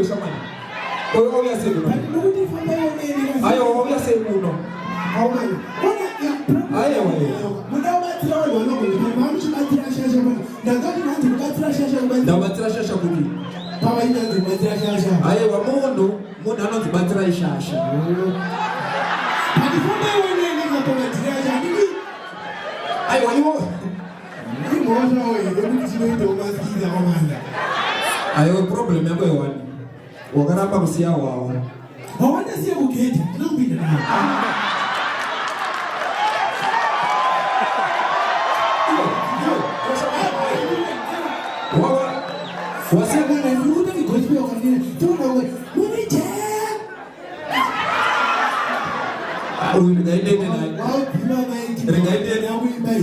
iwe shamani. Ko wauya sei kuno? Nokuti fambaiwo neni. Aiwa wauya sei kuno? Aumani. Ona ya Aiwa. Muda kubatsira vanhu vanogona pano vamuchibatsira shasha pano. Ndangati nhanzi kubatsira shasha kubatsira. Ndabatsira shasha kuti. Pavainanzi kubatsira shasha. Aiwa munhu anonzi batsirai shasha. Pandifambaiwo neni kapamadhiri acho handidi. Aiwa iwo. Imhosvawo here kuti tinoitawo maskiri akawanda. Aiwa problem yako iwani. Wakaramba kusiya wawa. Hawandasiye kugedha ndinokupinda nawo. Wawa. Wasiya Mwana ndikuti gospel wakafira. Toona kuti muri je. Uyu ndikaendende naye.